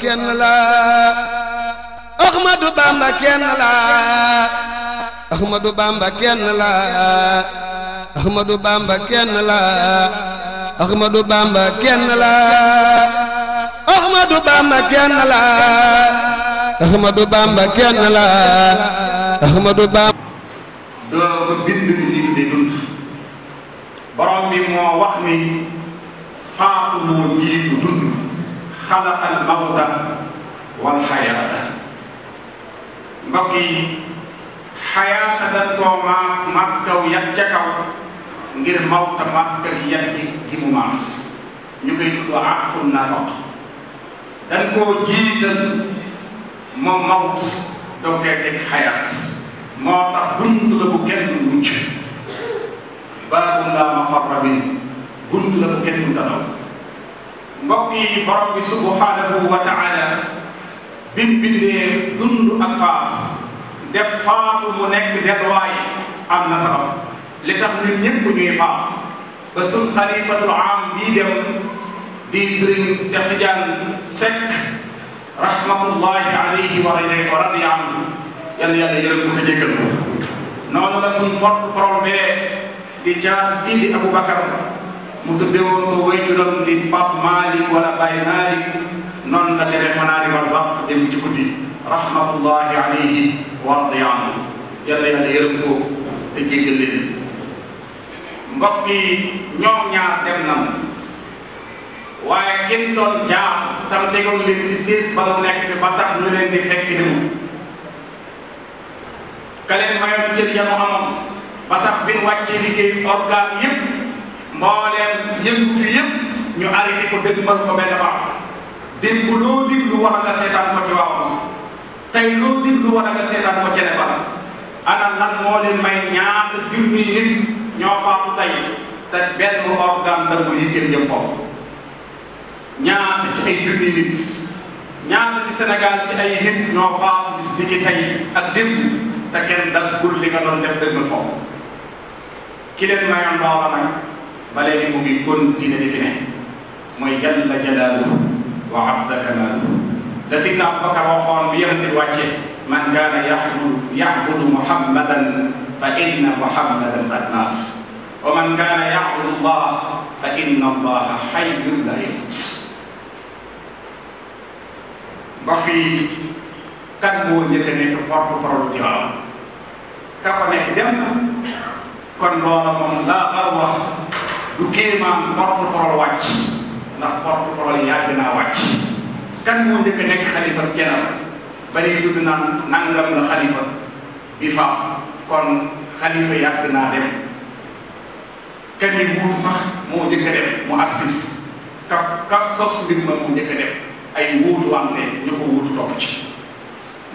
kenn la Ahmadu Bamba kenn la Ahmadu Bamba kenn la Ahmadu Bamba kenn la Ahmadu Bamba kenn la Ahmadu Bamba kenn la Ahmadu Bamba kenn la Ahmadu Bamba doo bind nit di dund borom bi moo wax ni faatu moo jiitu dund xalaqal mawta wal xayaata mbokk yi xayaata dañ koo mas kaw yat ca kaw ngir mawta mas kaw yat gi mu mas ñu koy tudd atfun nasaq dañ koo jiital moom mawt doogtee teg xayaat moo tax bunt la bu kenn du mucc baabu laa mafarra min bunt la bu kenn du tadaw mbokk yi borom bi subhanahu wa taala bim bindee dund ak faatu def faatu mu nekk delluwaay am na sabab li tax ñun ñëpp ñuy faatu ba suñ xalifatul am bii dem di Sëriñ Cheikh Tidiane Seck rahmatullahi alayhi wa radiya anhu yàlla yàlla yërëm ko te jéggal ko noonu la suñ porte-parole bee di jaar Sidi Aboubacar mu tuddee woon ko wayjuram di Pape Malick wala Baye Malick noonu la demee fanaani barzaq dem ci guddi rahmatullahi alayhi wa radiya anhu yàlla yàlla yërëm ko te jéggal leen mbokk yi ñoom ñaar dem na waaye kenn doon jaar tam tegoon leen ci siis ba mu nekk ba tax ñu leen di fekk dem ka leen mayoon cër ya mu amoon ba tax bi ñu wàccee liggéey organe yëpp mbooleem yëngutu yëpp ñu arrêté ko dëgmal ko benn baax démb loo diglu war nga seetaan ko ci waawam tey loo diglu war nga seetaan ko cene ba ana lan moo leen may ñaata junni nit ñoo faatu tey te benn organe dangul yitteem jëm foofu ñaata ci ay junni nit ñaata ci Sénégal ci ay nit ñoo faatu bis bi ci tey ak démb te kenn daggul li nga doon def dëgmal foofu ki leen mayoon loola nag ba léegi mu ngi continué di fi ne mooy jalla jalaaluhu wa azza kamaaluhu la Sidna Abubakar waxoon bi yonent bi wàcce man kaana ya'budu muhammadan fa inna muhammadan qad maat wa man kaana ya'budu allah fa inna allaha hayyun la yamut mbokk yi kan moo njëkk a nekk porte-parole Tiwaawan ka ko nekk dem na kon loola moom laa xarwa du kéemaan porte-parole wàcc ndax porte-parole yàgg naa wàcc kan moo njëkk a nekk xalifa Thiénaba ba léegi tudd naan nangam la xalifa bi faam kon xalifa yàgg naa dem kan yi wuutu sax moo njëkk a dem mu assis ka sos mbir ma moo njëkk a dem ay wuutu wante ñu ko wuutu topp ci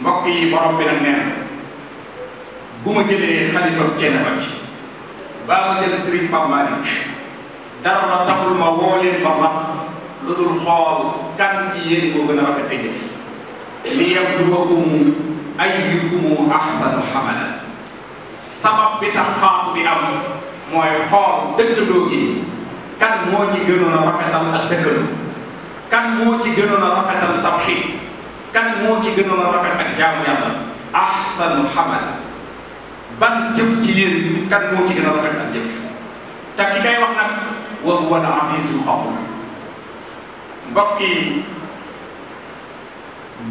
mbokk yi borom bi nag nee na bu ma jëlee xalifa Thiénaba bi baa ma jël Serigne Pape Malick dara taxul ma woo leen ba sax lu dul xool kan ci yéen moo gën a rafet ay jëf li yabluwakum ayyukum ahsanu amala sabab bi tax faatu bi am mooy xool dëkkandoo gi kan moo ci gënoon a rafetal ak dëkkandoo kan moo ci gënoon a rafetal tawxiid kan moo ci gënoon a rafet ak jaamu yàlla ahsanu amala ban jëf ci yéen kan moo ci gën a rafet ak jëf te ki kay wax nag wa huwa al-azizul ghafuur mbokk yi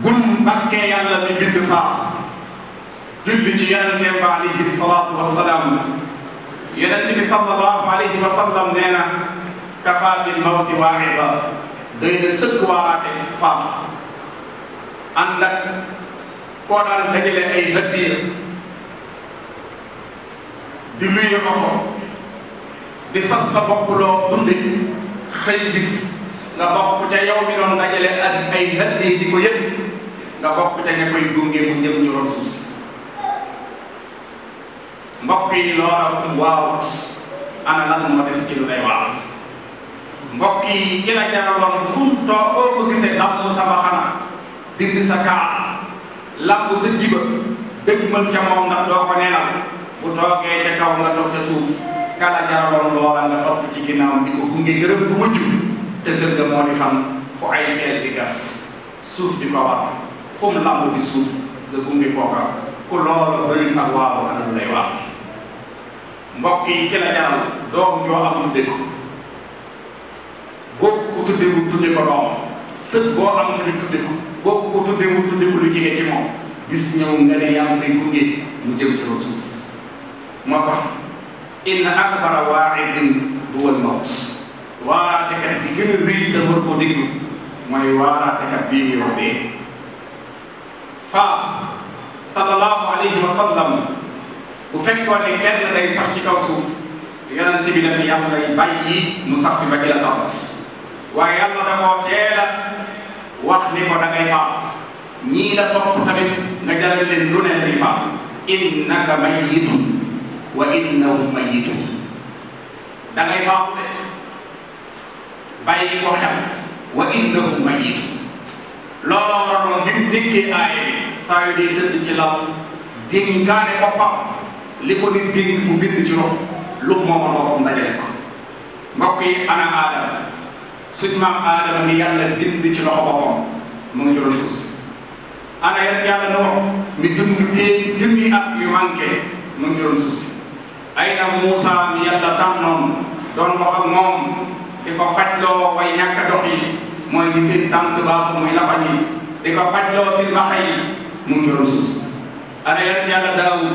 bun bakkee yàlla mi bind faatu julli ci yonente ba alayhi salaatu wassalaam yonente bi sallallahu alayhi wa sallam nee na kafaa bil mawti waa'ida doy na sëkk waaraate faatu ànd ak koo daan dajale ay hadiya di luye ko di sas sa bopp loo dundi xëy gis nga bokk ca yow mi doon dajale ak ay hadiya di ko yëg nga bokk ca ña koy gunge mu jëm ci roon suuf si mbokk yi loola waawut ana lan moo des ci lu lay waaw mbokk yi ki la jaraloon fu too foo ko gisee lamb sa baxana dindi sa kaa lamb sa jiba dëgmal ca moom ndax doo ko neenal bu toogee ca kaw nga toog ca suuf kala jaraloon loola nga topp ci ginnaaw di ko gunge gërëm bu mujj te kër ga moo di xam fu ay teel di gas suuf di ko war fu mu lamb di suuf nga gunge kooka ku loolu bëri ak waaw anam lay waaw mbokk yi ki la jaral doom joo am tudde ko boo ko tuddewul tudde ko doom sët boo am tamit tudde ko boo ko tuddewul tudde ko lu jege ci moom bis ñëw nga ne yaa ngi gunge mu jëm ci loolu suuf moo tax inna akbara waa'idin huwa al-mawt waaraatekat bi gën a rëy te war koo déglu mooy waaraatekat bii ñuy wax dee Faatu sallallahu alayhi wa sallam bu fekkoon ne kenn day sax ci kaw suuf yonent bi dafa yàlla lay bàyyi mu sax fi ba ila tabas waaye yàlla da koo teel a wax ni ko da ngay faatu ñii la topp tamit nga jaral leen lu ne day faatu innaka mayyitun wa innahum mayyitun da ngay faatu de bàyyi ko xel wa innahum mayyitun looloo waraloon bi mu déggee aaye bi saa yu dee tëdd ci lal dénkaane boppam li ko nit dénk mu bind ci rob lu mooma boppam dajale ko mbokk yi ana aadama suñ maam aadama mi yàlla bind ci loxo boppam mu ngi juróom suuf si ana yàlla noo mi dund tee junni at yu manqué mu ngi juróom suuf si ay na Muusa mi yàlla tànnoon doon wax ak moom di ko fajloo way ñàkk dox yi mooy gi seen tànt baaxu muy lafañ yi di ko fajloo seen maxa yi mu ngi juróom suuf si ana yàlla Daawud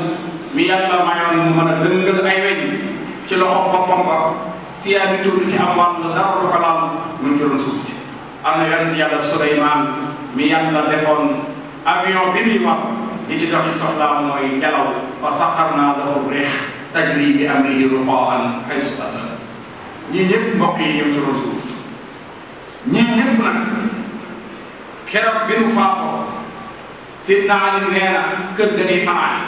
mi yàlla mayoon mu mën a dëngal ay weñ ci loxo boppam ba siyaani tur ci am wàll dara du ko laal mu ngi juróom suuf si am na yàlla Suleymaan mi yàlla defoon avion bi muy wax di ci doxi soxlaa mooy ngelaw fa saxarnaa lahu riix tajri bi amrihi ruxaan haysu asad ñii ñëpp mbokk yi ñëw ci roon suuf ñii ñëpp nag keroog bi nu faatoo Sidna Ali nee na kër ga day fanaani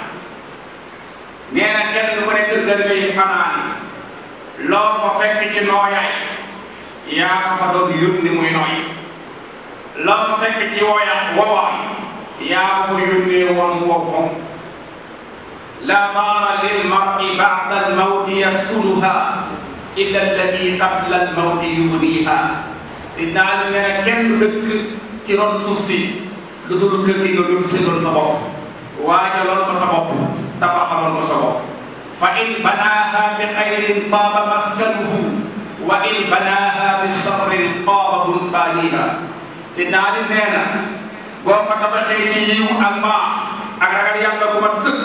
nee na kenn ku ne kër ga day fanaani loo fa fekk ci nooyaay yaa ko fa doon yónni muy nooy loo fa fekk ci wowaay yaa ko fa yónnee woon mu woppam la daara lil mar'i ba'da al mawti yaskunuha illa allati qabla al mawti yubniha Sidna Ali nee na kenn du dëkk ci ron suuf si lu dul kër gi nga dul séddoon sa bopp waajaloon ko sa bopp tabaxaloon ko sa bopp fa in banaaha bi xayrin taaba maskanuhu wa in banaaha bi sarrin taaba bunbaaniha Sidna Ali nee na boo ko tabaxee ci yiw ak mbaax ak ragal yàlla bu mat sëkk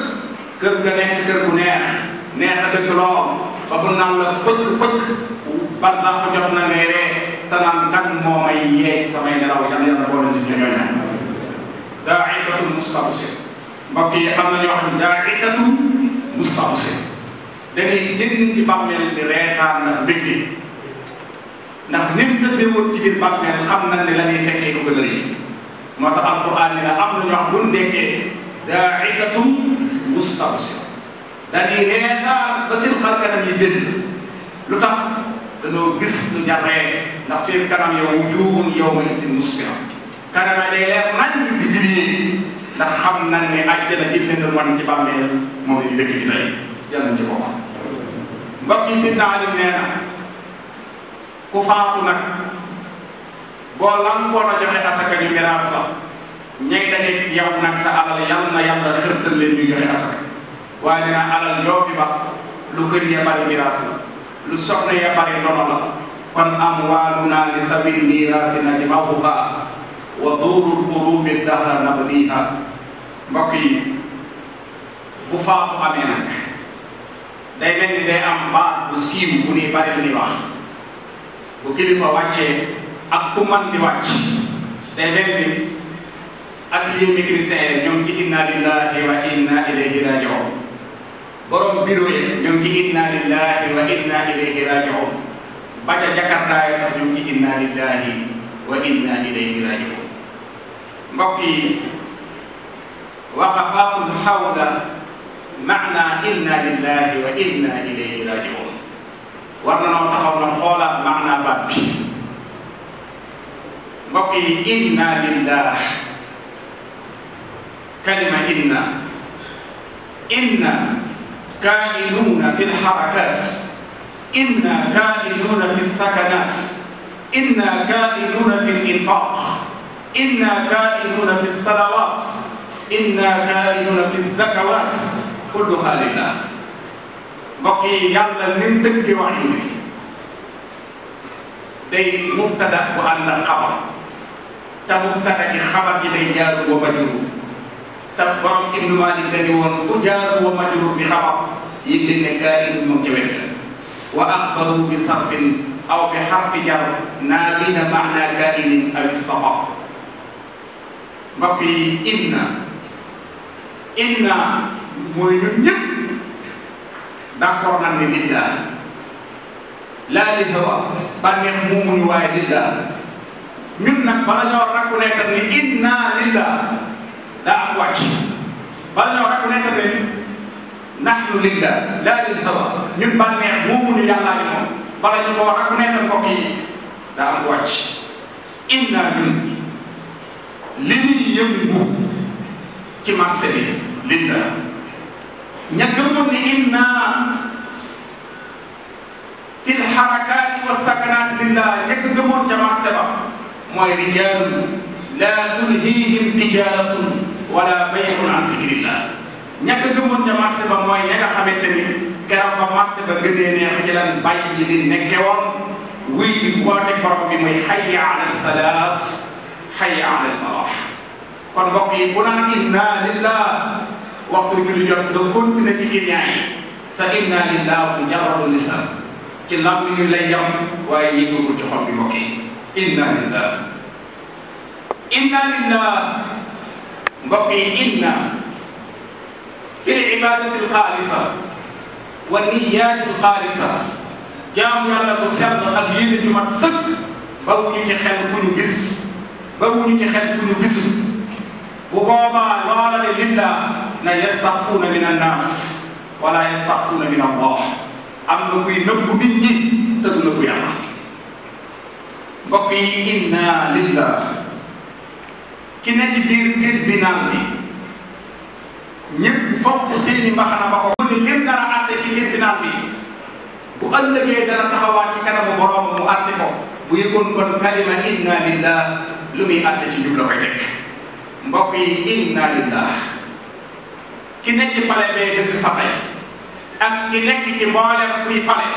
kër ga nekk kër bu neex a dëkk lool ba bu naan la pëkk barsàq jot na ngay ree te naan kan moo may yee ci samay nelaw yàlla boole ci ñooñu daa'ikatul mustabsir mbokk yi am na ñoo xam ne daa'ikatul mustabsir dañuy génn ci bàmmeel di reetaan ndax mbégte ndax ni mu tëddee woon ci biir bàmmeel xam nañ ne la ñuy fekkee ko gën a rëy moo tax alquran ni la am na ñoo xam bu ñu dekkee daa'ikatul mustabsir dañuy reetaan ba seen xar kanam yi bind lu tax dañoo gis lu jarree ndax seen kanam yow wujuhun yawma isin musfira kanam day leer nañ di biree ndax xam nañ ne àjjana ji leen doon wan ci bàmmeel moom la ñu dëkk ci tey yàlla ci bokk mbokk yi Sidna Ali nee na ku faatu nag boo lankoon a joxe asaka ñu miraas la ñay daje yow nag sa alal yal na yàlla xërtal leen ñu joxe asaka waaye dina alal yoo fi ba lu kër ya bari miraas la lu soxna ya bari dono la kon amwaaluna li sabil miraasi najma'uha wa duurul qurubi dahra nabniha mbokk yi bu faatu amee nag day mel ni day am baat bu siiw bu ni bari ni wax bu kilifa wàccee ak ku man di wàcc day mel ni ak yéen mécanicien ñoo ngi ci inna lillahi wa inna ilayhi raji'un borom bureau yi ñoo ngi ci inna lillahi wa inna ilayhi raji'un ba ca jakartaay sax ñoo ngi ci inna lillahi wa inna ilayhi raji'un mbokk yi waqafaatul hawla maana inna lillahi wa inna ilayhi raji'un war na noo taxaw na xoolaat maana baat bi mbokk yi inna lillah kalima inna kaa'inuuna fi lxarakaat inna kaa'inuuna fi sakanat inna kaa'inuuna fi linfaaq inna kaa'inuna fi salawaat inna kaa'inuna fi zakawaat kulluha lillah. mbokk yi yàlla ni mu tëggi waxin bi day mubtada bu ànd ak xabar te mubtada gi xabar gi day jaaru wa majruur te borom Ibnu Maalik dañu woon fu jaaru wa majruur bi xabar yëg leen ne kaa'inun moom ci wet wa axbaru bi sarfin aw bi xarfi jar naabina maana kaa'inin aw istaqa. mbokk yi inna mooy ñun ñëpp d'accord nañ ne lillah laa li hawa bànneex moomuñu waaye lillah. ñun nag bala ñoo reconnaître ni inna lillah daa am wàcc bala ñoo reconnaître ne nahnu lillah laa lil hawa ñun bànneex moomuñu yàllaa ni moom bala ñu ko reconnaître mbokk yi daa am wàcc. inna ñun li ñuy yëngu ci marché bi lillah ña gëmoon ni inna fil harakaati wa sakanaati lillah ña gëmoon ca marché ba mooy rijaalun laa tulhiihim tijaaratun wala bay'un an zikrillah. ña gëmoon ca marché ba mooy ña nga xamante ni keroog ba marché ba gënee neex ci lan bàyyi li nekke woon wuy bi woote borom bi mooy hayya ala salaat hayya ala falaax. kon mbokk yi bu naan inna lillah waxtu bi lu jot nga continuer ci client yi sa inna lillah mujarradu lisan ci lam ñu lay yam waaye yëgul ci xol bi mbokk yi. inna lillah mbokk yi inna fi l-ibaadati l-xaalisa wa niyaati l-xaalisa jaamu yàlla bu sell ak yéene ju mat sëkk bawuñu ci xel ku ñu gis bawuñu ci xel ku ñu gisul. bu boobaa loola de lillah na yastaxfuuna min annaas wala yastaxfuuna min allah. am na kuy nëbbu nit ñi te du nëbbu yàlla. mbokk yi inna lillah ki ne ci biir tribunal bi ñëpp foog seeni mbaxana ba ko ni lim dara àtte ci tribunal bi bu ëllëgee dana taxawaat ci kanamu borom mu àtte ko bu yëgoon kon kalima inna lillah lu muy àtte ci jub la koy teg. mbokk yi inna lillah ki nekk ci pale bee dëkk fa tey ak ki nekk ci mboolem fuy pale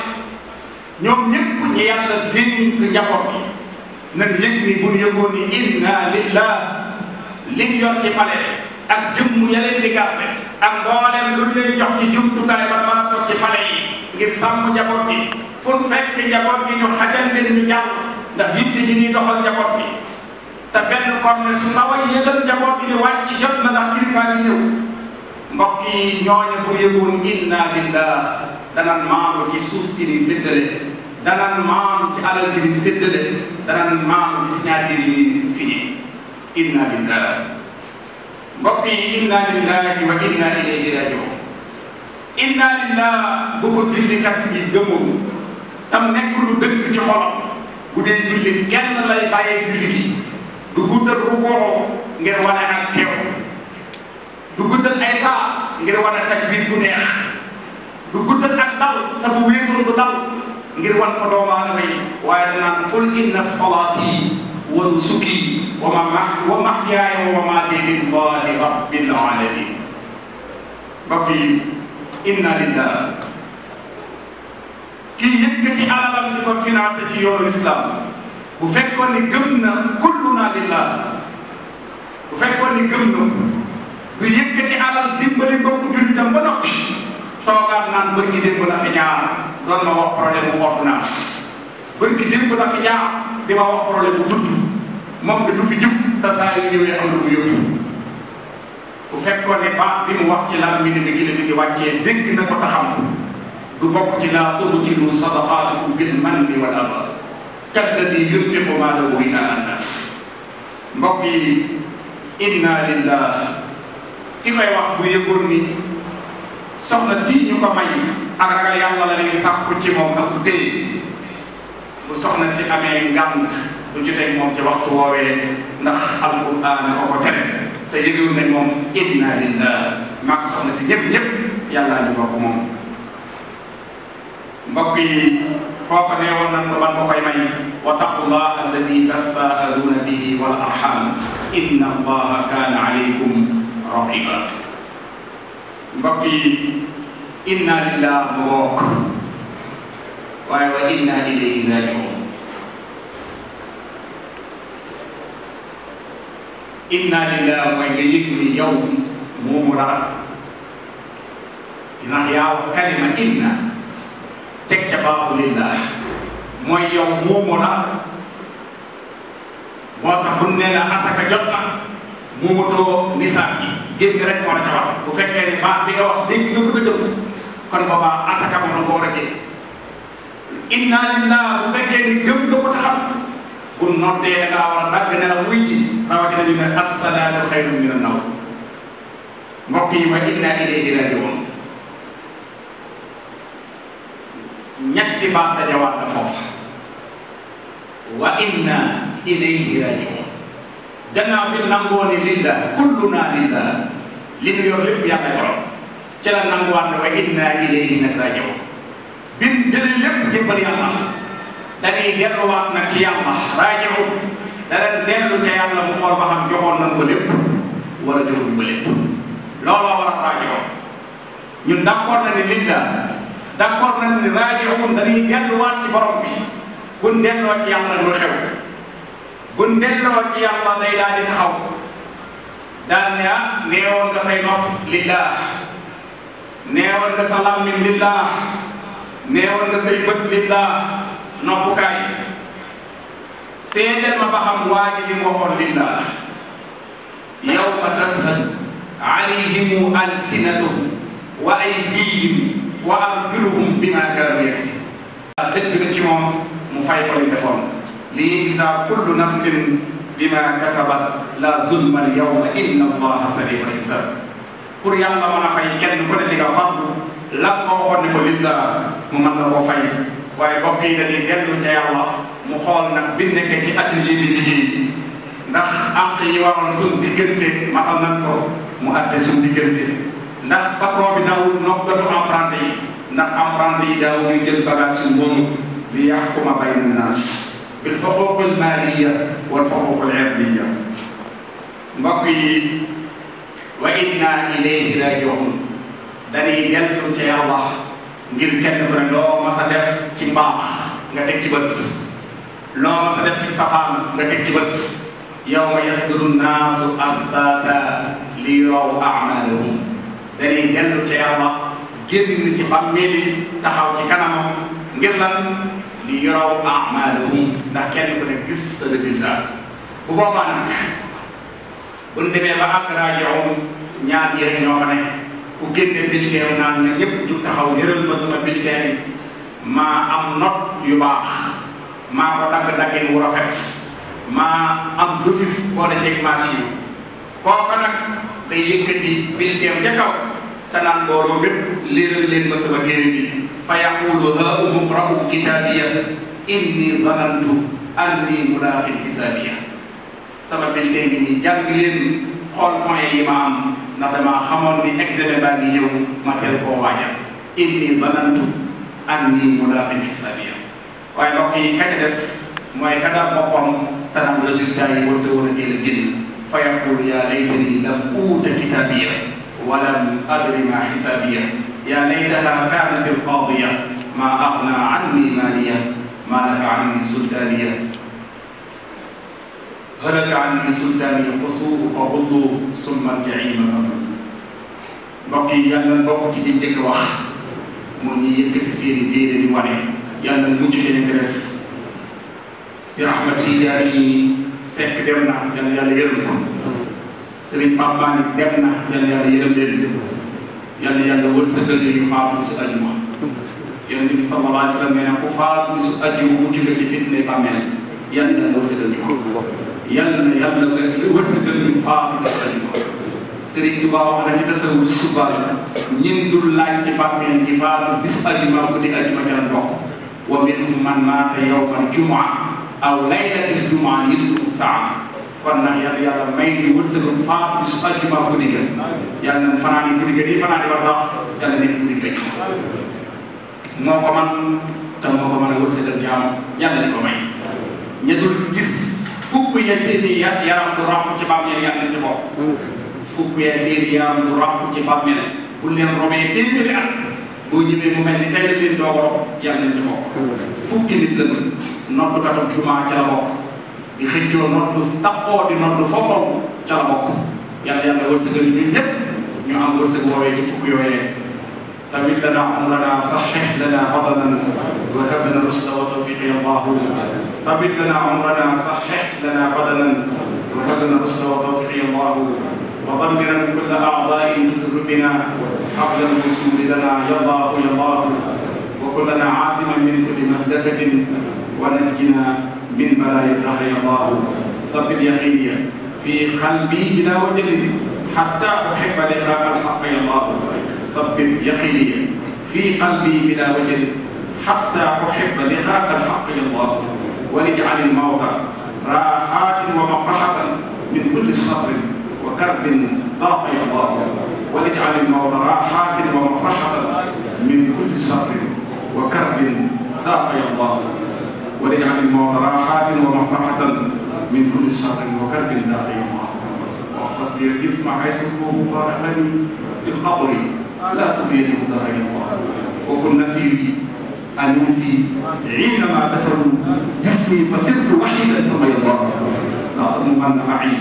ñoom ñëpp ñu yàlla dénk njaboot bi nañ yëg ni bu ñu yëgoon ni inna lillah li ñu yor ci pale ak jëmm ya leen di garde ak mboolem lu ñu leen jox ci jumtukaay ba mën a toog ci pale yi ngir sàmm njaboot bi fu ñu fekk njaboot bi ñu xajal leen ñu jàll ndax yitte ji ñuy doxal njaboot bi. te benn korne su ndaw a yëgal njaboot gi di wàcc jot na ndax kilifa gi ñëw. mbokk yi ñooñu bu yëgoon inna lillah danan maanu ci suuf si ni séddale danan maanu ci alal gi ni séddale danan maanu ci signature yi signé inna lillah. mbokk yi inna lillahi wa inna ilayhi rajiun. inna lillah bu ko jullikat gi gëmoon tam nekk lu dëgg ci xolam bu dee julli kenn lay bàyyee julli gi. du guddal rukoo ngir wane ak teew du guddal ay saa ngir wane tajwid bu neex du guddal ak dal te bu wéetul du dal ngir wan ko doomu aadama yi waaye danaan qul inna salaati wa nusuki wa mahyaaya wa mamaati lillahi rabbil alamin. mbokk yi inna lillah kii yëkkati alalam di ko financé ci yoonu islam bu fekkoon ni gëm na kulluna lillah bu fekkoon ni gëm na du yëkkati alal dimbali mbokku jullitam ba noppi toogaat naan bër gi démb la fi ñaar doon ma wax problème bu ordonnance bër gi démb la fi ñaar di ma wax problème bu tudd moom de du fi jug te saa yu ñëwee am lu mu yóbbu. bu fekkoon ne baax bi mu wax ci lan mi ni mi kilifa gi wàccee dégg na ko taxam du bokk ci laa tubtilu sadaqaatikum bil manni wal adha kalladi yunfiqu maalahu ri'aa an-naas. mbokk yi inna lillah ki koy wax bu yëgoon ni soxna si ñu ko may ak ragal yàlla la lay sàkku ci moom ak téye bu soxna si amee ngant du joteeg moom ci waxtu woowee ndax alquran ko ko tere te yëgoon nañ moom inna lillah maag soxna si ñëpp yàllaa ñu bokk moom. mbokk yi kooku nee woon nañ ko ban ko koy may واتقوا الله الذي تساءلون به والأرحام إن الله كان عليكم رقيبا. mbokk yi inna lillahi mu bokk waaye wa inna ilayhi raji'un. inna lillahi mooy nga yëg ni yow moomu dara ndax yaa wax kalima inna teg ca baatu lillah mooy yow moomu dara moo tax bu ne la asaka jot na moomutoo nisaab gi génn rek moo la ca wax bu fekkee ni baat bi nga wax dégg nga ko dëgg kon boobaa asaka moom la ko war a génn. inna lillah bu fekkee ni gëm nga ko taxam bu noddee da ngaa war a dagg ne la wuy ji rawatina ñu ne as-salaatu xayrun mina nawm. mbokk yi wa inna ilayhi raaji'uun ñetti baat dajawaat na foofu wa inna ilayhi raaji'uun gannaaw bi nangoo ni lillah kulluna lillah li ñu yor lépp yàlla borom ci la nanguwaat ne wa inna ilayhi nag raaji'uun bin jëlee lépp jébbal yàlla dañuy delluwaat nag ci yàlla raaji'uun dara dellu ca yàlla mu xool ba xam joxoon nañ ko lépp wala joxuñu ko lépp looloo war a raaji'uun ñun d'accord na ni lillah d'accord na ni raaji'uun dañuy delluwaat ci borom bi buñ delloo ci yàlla nag lu xew buñ delloo ci yàlla day daal di taxaw daal ne ah neewoon nga say nopp lillah neewoon nga sa làmmiñ lillah neewoon nga say bët lillah noppukaay seedeel ma ba xam waa ji li mu waxoon lillah yawma tashhadu alayhim alsinatuhum wa aydihim wa arjuluhum bima kaanu yaksibun dëgg na ci moom mu fay ko li defoon liyujzaa kullu nafsin bima kasabat la zulma al yawma inna allaha sari'ul hisaab pour yàlla mën a fay kenn ku ne li nga fàggu la ko waxoon ne ko lillah mu mën na koo fay waaye mbokk yi dañuy dellu ca yàlla mu xool nag bi nekk ci atelier bi liggéey ndax àq yi waroon suñu diggante matal nañ ko mu atte suñu diggante ndax patron bi daawul noppatu emprunté yi ndax emprunté yi daawul ñu jël bagage yu moomu li yaxkuma bayna naas bil xuquuqil maaliya wal xuquuqil irdiya. mbokk yi wa inna ilayhi raaji'uun dañuy dellu ca yàlla ngir kenn ku ne loo mas a def ci mbaax nga teg ci bët loo mas a def ci safaan nga teg ci bët yawma yasduru nnaasu ashtata li yuraw a'maalahum dañuy dellu ca yàlla génn ci bàmmeel yi taxaw ci kanamam ngir lan li yuraw a'maalahum ndax kenn ku ne gis sa résultat. bu boobaa nag bu ñu demee ba àgg raaji'uun ñaar yi rek ñoo fa ne ku génne bulletin naan na ñëpp du taxaw yëral ma sama bulletin bi maa am note yu baax maa ko dagg-daggin wu rafet maa am d'office boole ceeg mention kooka nag day yëkkati bulletin ca kaw te naan mbooloo bépp liiral leen ma sama téere bi fa yaqulu haa'umu iqra'u kitaabiya inni zanantu anni mulaaqin hisaabiya sama bulletin bi nii jàng leen xool point yi ma am ndax damaa xamoon ni examen baa ngi ñëw ma teel koo waajal inni zanantu anni mulaaqin hisaabiya waaye mbokk yi ka ca des mooy ka dal boppam te naan résultat yi warut a war a jël a génn fa yaqulu yaa laytanii lam uuta kitaabiya wa lam adri maa hisaabiya yaa laytahaa kaanatil qaadiya maa aghnaa annii maaliya maa laka annii sultaaniya halaka anni sultaaniya qusuuhu fa ghulluu summa al-jahiima saluu. mbokk yi yàlla bokk ci di njëkk wax moo ñu yëkkati seeni téere di wane yàlla mucc ci nekk des si Ahmad Tidiane Seck dem na yàlla yàlla yërëm ko Serigne Pape Malick dem na yàlla yàlla yërëm leen yàlla yàlla wërsëgal ñu faatu si àjjuma Yonent bi sallallahu alayhi wa sallam nee na ku faatu bisu àjjuma mucc nga ci fitne bàmmeel yàlla yàlla wërsëgal ñu ko yàlla na yàlla wërsëgal ñu faatu bisu àjjuma. Serigne Touba wax na ci tasawur suba ñin dul laaj ci bàmmeel gi faatu bisu àjjuma bu di àjjuma ca la bokk wa minhum man maata yawmal jumaa aw laylatil jumaa yitlu saa kon nag yàlla may ñu wërsëgal faatu bisu àjjuma guddi ga yàlla nañ fanaani guddi ga nii fanaani ba sax yàlla nekk guddi ga moo ko man te moo ko mën a wërsëgal jaam yàlla di ko may ña dul gis fukk ya seeni yaram du ràpp ci bàmmeel yàlla nañ ci bokk fukk ya seeni yaram du ràpp ci bàmmeel bu leen robee téeméeri at boo ñëwee mu mel ni tey la leen doog rob yàlla nañ ci bokk fukki nit la noddukatu jumaa ca la bokk di xëccoo noddu tappoo di noddu foppal ca la bokk yàlla wërsëgal ñun ñëpp ñu am wërsëg woowee ci fukk yooyee tamit lana umrana sahih lana badanan wa hab lana rusda wa tawfiq ya Allah tamit lana umrana sahih lana badanan wa hab lana rusda wa tawfiq ya Allah wa dammir kull a'da'in tudur bina حبل الوصول لنا يا الله يا الله وكلنا عاصما من كل مهلكة ونجنا من بلايا الدهر يا الله صب اليقين في قلبي بلا وجل حتى أحب لقاء الحق يا الله صب اليقين في قلبي بلا وجل حتى أحب لقاء الحق يا الله ولجعل الموت راحات ومفرحة من كل صبر وكرب ضاق يا الله ولجعل الموت راحات ومفرحة من كل صبر وكرب ضاق يا الله ولجعل الموت راحات ومفرحة من كل صبر وكرب ضاق يا الله واحفظ لي الجسم حيث الروح فارقني في القبر لا تبينه دار يا الله وكن نسيري أنيسي حينما دفنوا جسمي فصرت وحيدا سمي الله لا تضمن معي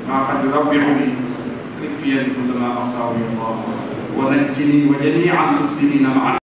ما قد يربعني اكفيني كل ما أصاب الله ونجني وجميع المسلمين معنا